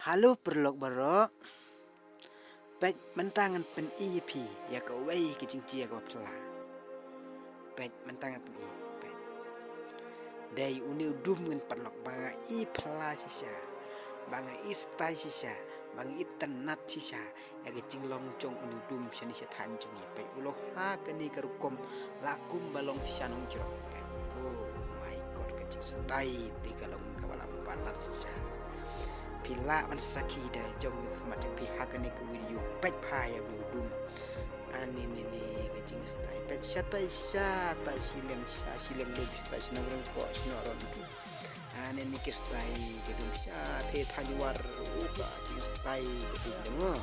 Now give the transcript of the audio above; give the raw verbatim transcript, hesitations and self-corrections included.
Hello paralok baroh. Peit mynta ngan pyni ïa phi ïa kawei ka jingjia kaba phylla. Peit mynta ngan pyni. Peit. Dei une u dum ngan paralok ba nga i phylla shisha. Ba nga i stai shisha. Ba nga i tynnat shisha. Ïa ka jinglong jong une u dum shane sha thaiñ jong ngi. Peit u long ha kane ka rukom la kumba long sha nongjrong. Peit. Oh my God, ka jingstai te ka long kaba la palat shisha. Phi lah ban sakhi da jong ka khmat jong phi ha kane ka video. Peit pha ïa une u dum. Ani ne ne ka jingstai. Peit shatai shatai shiliang sha shiliang dum shatai shano rong ko shano rong dum. Ani ne ki stai ka dum sha the thaiñ war u ka jingstai ka dum dum.